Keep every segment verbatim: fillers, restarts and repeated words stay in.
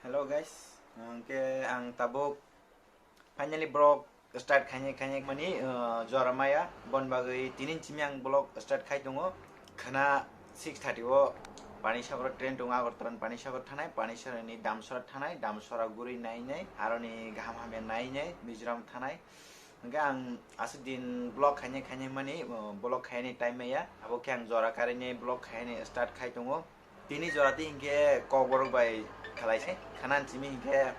Hello guys, hwnkhe ang tabuk finally vlog start khainai khainai mani, uh, jora maya, bon bagwi tinin simi ang vlog start khai tongo. Khwna six thirty o Panisagar train tongo, Agartala ni Panisagar thanai, Panisagar ni Damsora thanai, Damsora guri nainai, aroni gaham hamya nainai, Mizoram thanai. Hwnkhe ang aswk din vlog khainai khainai mani, uh, vlog khainai time maya, abo khe ang jora karinai vlog khainai start khai tongo. Tini jora di hinkhe kokborok bai khalai se. Khwna simi hinkhe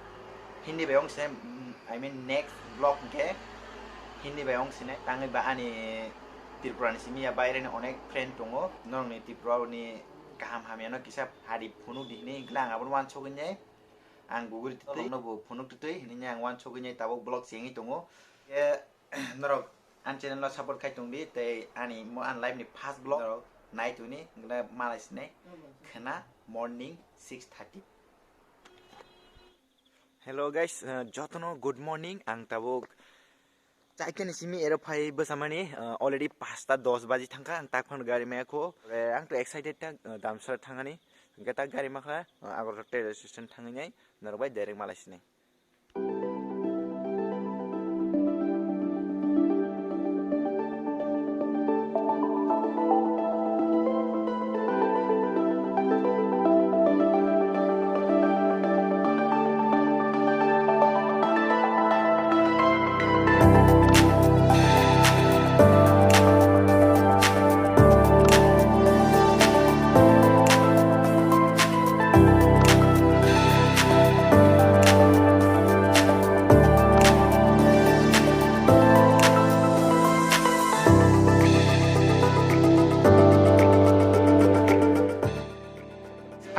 Hindi bai ong se, mm, I mean next vlog hinkhe Hindi bai ong sine. Tangwi ba ani Tripura ni simi ya baire ni onek friend tongo. Norok ni Tripura ni kaham hamya no kisa hari phunuk di hinwi hinkhe ang abono wansugwi nai. Ang guguri twi twi no bo phunuk twi twi hinwi ang wansugwi nai tabuk vlog chengwi tongo. Hinkhe norok ani channel no support khai tong di, tei ani mo ani live ni first vlog norok nai tuni, wngkhe malai sinai khwna morning six thirty. Hello guys, uh, jotono good morning. Ang tabuk chaikhe ni simi ero phai bwsamani, uh, already pasta dos baji thangkha, ang tak phano gari maya kho. Eh, ang to excited ta, uh, Damsora thangani. Hwnkhe tak gari makha, uh, Agartala train station thangwi nai norok bai direct malai sinai.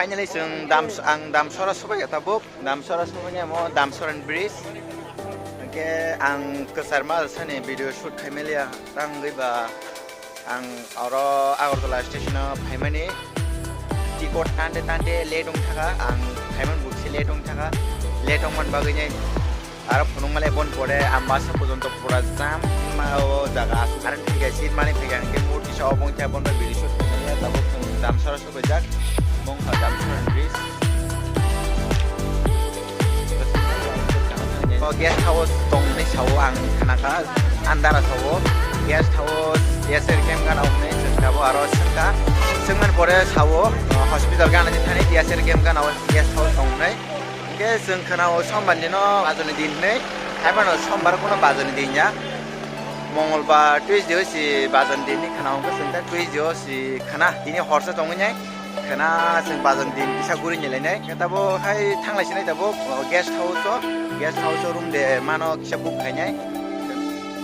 Finally, chwng Dams-, ang Damsora sobai ya tabuk. Damsora sobai ya mo, Damsora ni bridge. Hwnkhe ang kwchar ma sani video shoot khai maliya. Tangwi ba ang oro Agartala station o phaimani ticket tante tante late wng thaka. Ang phaiman bukse late wng thaka. Late wngman bagwi nai Aro phunukma le bon pore Ambasa porjonto pura jam ma o jaga aswk. Aro thik ase, seat mani thik ase, murti sa obong cha bon bai biri sut thangya, tabuk chwng Damsara sophaijak, mungkha Damsara bridge. O guest house tongni sao ang khnakha, andara sao guest house, yasir kem gana hwnwi chwng tabuk aro swngkha, swngmani pore sao hospital gana thani yasir kem gana guest house tongnai. Hingke chwng khwnao sombar ni no bajoni din hinwi, haiphano sombar kuno bajoni din ya. Mongolbar Tuesday o si bajoni din hinwi khwnao, hingke chwng ta Tuesday o si khwna, tini horsa tongwi nai khwna chwng bajoni din kisa guri ni lainai. Hingke tabo hai thanglai sinai tabo guest house o, guest house o room de mano kisa book khainai.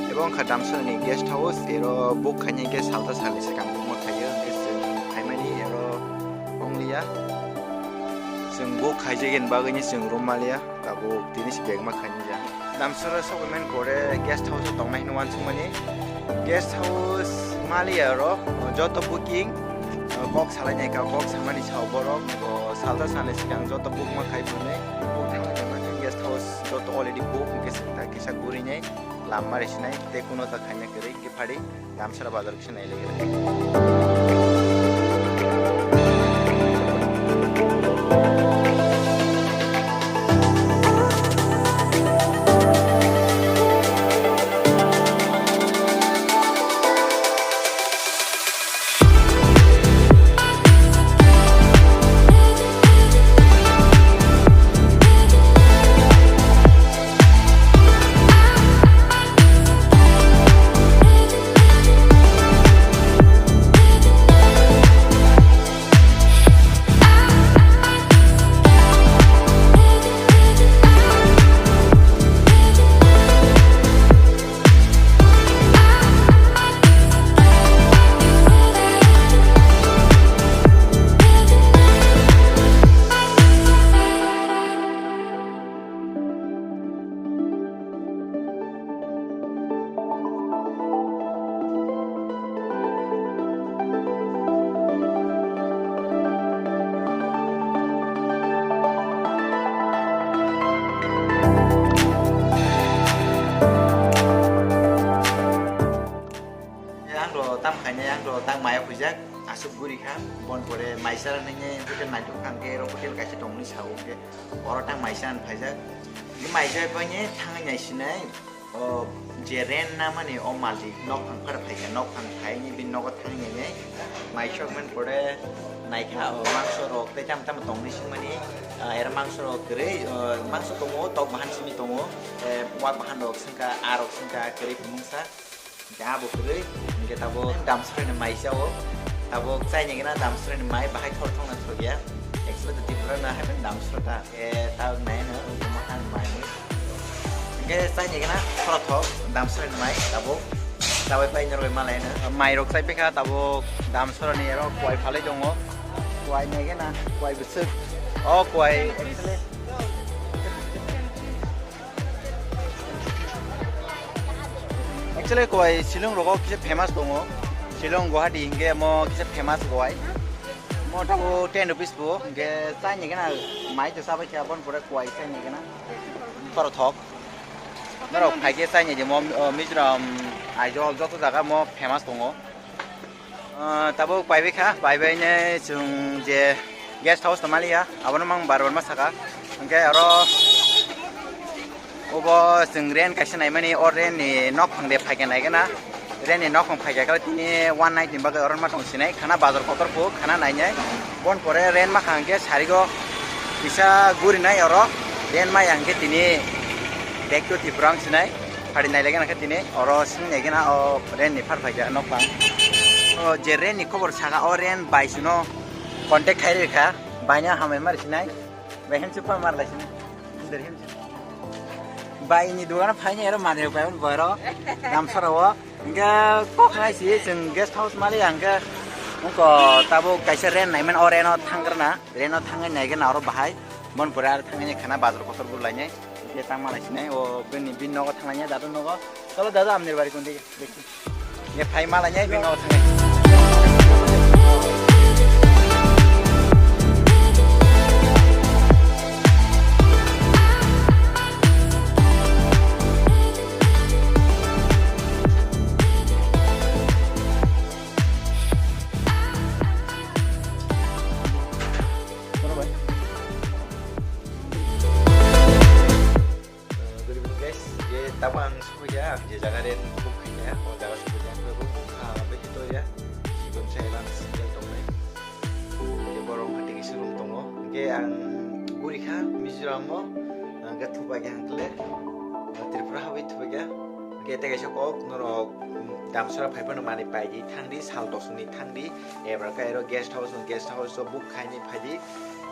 Ebo wngkha Damsara ni guest house, ero book khainai hingke salta salni swkang book ma khaio, hingke chwng phaimani ero ongliya. Chwng book khaijagini bagwini chwng room maliya, tabuk tini se bag ma khainija. Damsara sokmani pore guest house o tongnai hinwi uansukmani. Guest house maliya oro joto booking, uh, kok salainai ka, kok samani sao borok, uh, salta salni swkang joto book ma khai phunai. Book thangwi tongmani guest house joto already book, hingke chwng ta kisa gurinai lama rw sinai tei kuno ta khaina kwrwi. Phadi Damsara bazar kisa nai lai. Yang ro tam khainai, yang ro tang maya khuijak. Suk guri kha, bon pore maisa nini hotel naitok kha, hwnkhe oro hotel kaisa tongmani sao, hwnkhe oro tang maisa nang phaijak. Hwnkhe maisa paine thangwi naisinai, o je rent namani o malik nok phang phar phaikha, nok phang phaini bini nogo thangwi nainai. Maisa man pore naikha, o mangso rok tei tamo tamo tongni singmani, ah, era mangso rok kwrwi, ah, mangso tongo, tok bahan simi tongo, eh, wak bahan rok singkha, ah rok singkha, kwrwi phunuksa. Hingke abo kwrwi, hingke tabuk damsroni mai chao. Tabuk chaini gana damsroni mai bahai thor thok na thok ya. Actually to Tripura na happen damsro ta. E tabuk nai no, omo han mai ni. Hingke chaini gana thoro thok damsroni mai tabuk. Tabai pai norbai malai no. Mai rok chai pekha tabuk damsroni ero kwai phalai tongo. Kwai nai gana, kwai bwswk. O kwai actually. Actually, kwai Shillong rogo kisa famous tongo. Shillong, Guwahati hingke mo kisa famous kwai. Mo tabo ten rupees bo, hingke chaini gana mai to sabai khe abon pore kwai chaini gana. Thoro thok. Norok phaikhe chaini di mo, o, Mizoram, Aizawl joto jaga mo famous tongo. Ah, tabuk paibai kha, paibai ne chwng je guest house tongmani ya, abono mang bar bar ma saka. Hingke aro obo chwng rent kaisa naimani, o rent ni nok phang de phaikhe naikhe na, rent ni nok phang phaikhe khe tini one night ni bagwi oro ma tong sinai, khana bazar kotor phu, khana nainai, bon pore rent ma kha hingke sarigo kisa guri nai oro, rent ma ya hingke tini back to Tripura wng sinai. Phari nailai gana khe tini oro swng nai gana o rent ni phar phaikha nok phang. O je rent ni khobor saka o rent bai sino contact khai rikha, bai no hambai mari sinai, bai hem chupa mar lai sinai. Bai ni dogano phai ni ero manwi bai on boiro dam sara o. Hingke kok nai si chwng guest house mali hingke ungko tabuk kaisa rent naiman o rent o thangkrana, rent o thangwi nai gana oro bahai. Bon pore aro thangwi khana bazar kotor bulainai. Hingke tangma naisinai, o bini, bini nogo thanglaiya, dadu nogo. Chalo dadu, amnir bari kundi, dekhi. Ye phai malainai, bini nogo thanglai. Kono bai? Eh, good evening, guys. Je tamo ang sokya, ang je jaga rent book khaikha, o jaga sokya, ang room book kha, ang bai kito ya, sibon sa elang single tongnai. Je borok hati kisi room tongo. Hingke ang guri kha, Mizoram o, ang khe thupai kha ang kle, Tripura habai thupai kha. Hingke tei kaisa kok norok, mm, damsara phai phano manwi pai di, thang di, sal dos ni thang di. Ebra khe aro guest house, guest house o book khaini phaidi,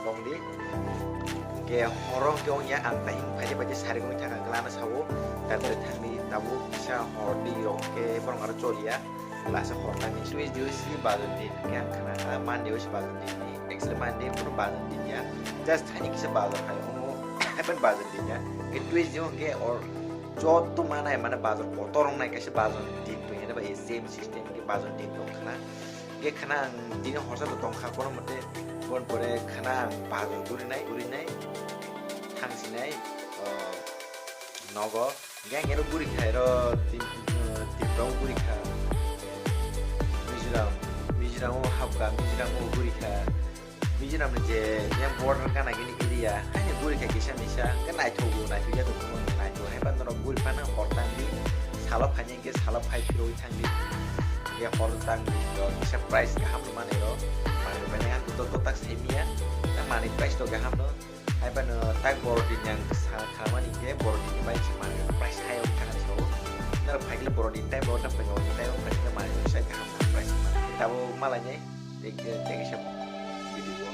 tongdi. Hingke horo hingke wngya ang tai hing phaidi, phaidi sari wngwi thangkha, glana sao, tarpore thangdi, tabuk kisa hor di rok khe borok aro choliya, glasa hor tangni. Tuesday o si bazar din, hingke ang khana kha, Monday o si bazar din ni, actually Monday kuno bazar din ya, just thaini kisa bazar khai, omo happen bazar din ya, hingke Tuesday o hingke or joto manai mane bazar kotor wngnai kaisa bazar din tongya, ba same system hingke bazar din tong khana. Hingke khana ang tini horsa to tongkha, kono mote bon pore khana ang bazar gurinai, gurinai, thangsinai, o, nogo. Hingke ang ero guri kha, ero Tri-, Tripura o guri kha. Mizoram, Mizoram o hapkha, Mizoram o guri kha. Mizoram ni je yang border gana gini area, haini guri kha kisa misa, hingke naithogo, naithokya to, naithogo, haiba norok guri phano hor tangdi, salo phaini hingke salo phai phirogwi thangdi. Hingke hor tangdi, yo kisa price kaham no manai rok. Manwi bai nang ang to, to tak sai miya. Nang manwi price to kaham no. Hai phano tak boro din yang sa khamani hingke boro din bai se manwi price hai wng thangani sao. Nang phai khe boro din time bo, nang phai boro din time bo phai khe manwi sai kaham price manwi. Tabo malai nai, tei, tei kisa video.